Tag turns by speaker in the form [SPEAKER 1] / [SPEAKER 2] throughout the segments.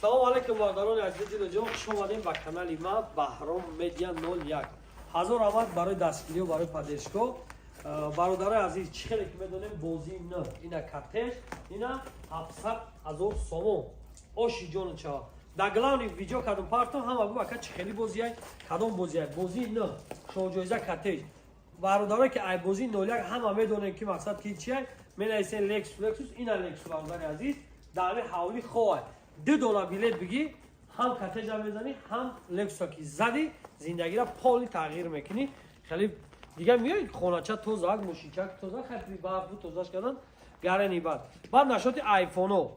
[SPEAKER 1] Салому алейкум, бародарони азизи дилу ҷон, хуш омадем ба канали ма, Баҳром Медиа 01. Ҳазор раҳмат барои дастгириё, барои поддержка. Бародарои азиз, чӣ хеле ки медонем, бозии н ина кортеж, ина 700 000 сомон, оши ҷону чава. Дар главный видео кардум, партом, ҳама гу: «Ака, чӣ хели бозиай, кадом бозиай?» Бозии н, шоҳҷоиза кортеж. Бародарое ки ай бозии 01 ҳама медонем, ки мақсад ки чиай, менависен Лексус, Лексус, ина Лексус. Бародари азиз, дар ҳамин ҳавли хоҳай ду дона билет бигӣ, ҳам кортежа мезанӣ, ҳам Лексуса ки задӣ, зиндагиро полный тағйир мекунӣ. Хеле дига меои, хонача тозак, мошинчак тоза, хай барф бу, тозаш кардан гарани. Баъд нашоти айфоно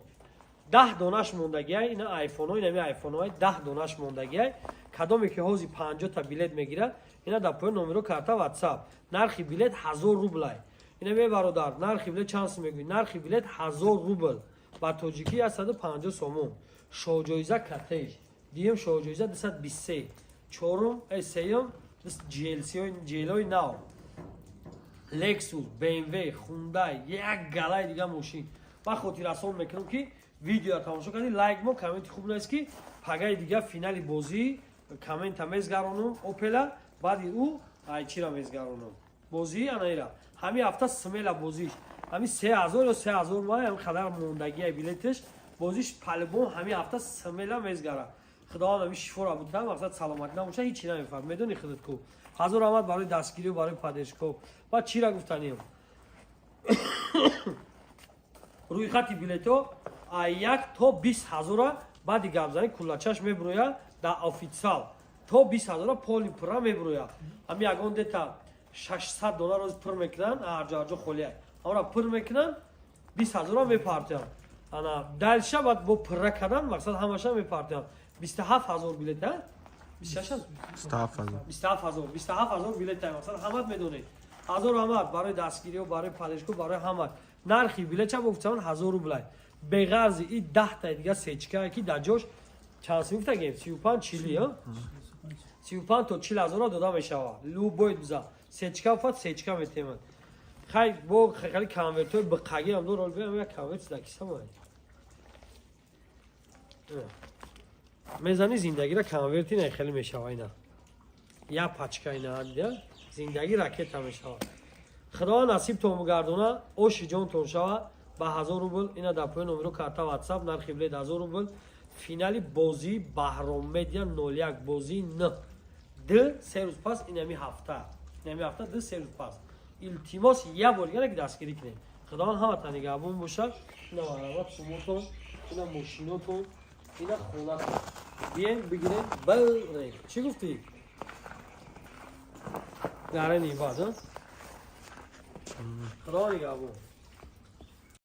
[SPEAKER 1] 10 донаш мондагиай. Ина айфоно, инами айфоноай, 10 донаш мондагиай. Кадоме ки ҳози 50-та билет мегирад, ина дар поён номеро, карта, Ватсап. Нархи билет 1000 рублай. Ина ме, бародар, нархи билет чанд сум мегӯӣ? Нархи билет 1000 рубл, ба тоҷикӣ 150 сомон. Шоҳҷоиза кортеж, дуюм шоҳҷоиза 223, чорум, сеюм ҷелои нав, Лексус, БМВ, Хундай, як галаи дига мошин. Ман хотиррасон мекунам, ки видео тамошо кардӣ, лайк мо, комменти хуб нест, ки пагаи дига финали бозӣ коммента мезгаронум, Опела, баъди ӯ айчира мезгаронум, бозии анаира. Ҳамин ҳафта смело бозиш, ҳамин 3000 ё 3000 ма, ҳамин қадар мондагия билетеш, бозиш по-любому ҳамин ҳафта смело мезгара. Худованд ҳамин шифоро бута, мақсад саломатӣ набоша, ҳичи намефаҳм, медони худат ку. Ҳазор раҳмат барои дастгирию барои поддержка. Баъд чира гуфтанием? Рӯйхати билетҳо як то 20 ҳазора, баъди гапзанӣ куллачаш мебурояд дар официал, то 20 ҳазора поли пурра мебурояд. Ҳами ягон дета 600 доллар роз пур мекунанд, ҳарҷо ҳарҷо холия, ҳамра пур мекунанд, 20 ҳазора мепартиям. Ана дальше баъд бо пурра кардан, мақсад, ҳамаша мепартиям. 27 ҳазор билет, а 26?
[SPEAKER 2] 27 ҳазор.
[SPEAKER 1] 27 ҳазор, 27 ҳазор билет, мақсад, ҳамат медонед. Ҳазор раҳмат барои дастгириё, барои поддержку, барои ҳамат. Нархи билет ча гуфтам? 1000 рублай. Беғарзи и 10-таи дига сечкае, ки дар ҷош чанд сим гуфтагем? 35, чили, 35 то 40 ҳазора дода мешавад. Любой биза сечка фат, сечка метемад. Хай, бо хеле конвертҳои биқагӣ ҳам дор. Биям, як конверт дар кисамай мезани, зиндагиро конверти не хеле мешава. Ина як пачка, ина зиндагӣ ракета мешавад. Худованд насибтон бигардона, оши ҷонтон шава. Ба 1000 рубл, ина дар поён номеро, карта, Ватсап, нархи билет 1000 рубл. Финали бозии Баҳром Медиа 01, бозии н, 2-3 рӯз пас, инами ҳафта, 2-3 рӯз пас. Илтимос, як бор дига ки дастгирӣ кунед. Худованд ҳаматан нигаҳбон бошад. Ина марҳамат, шумотон, ина мошинотон, ина хонатон, бием, бигирем, бирем. Чӣ гуфтӣ? Гарани баъд, худо нигаҳбон.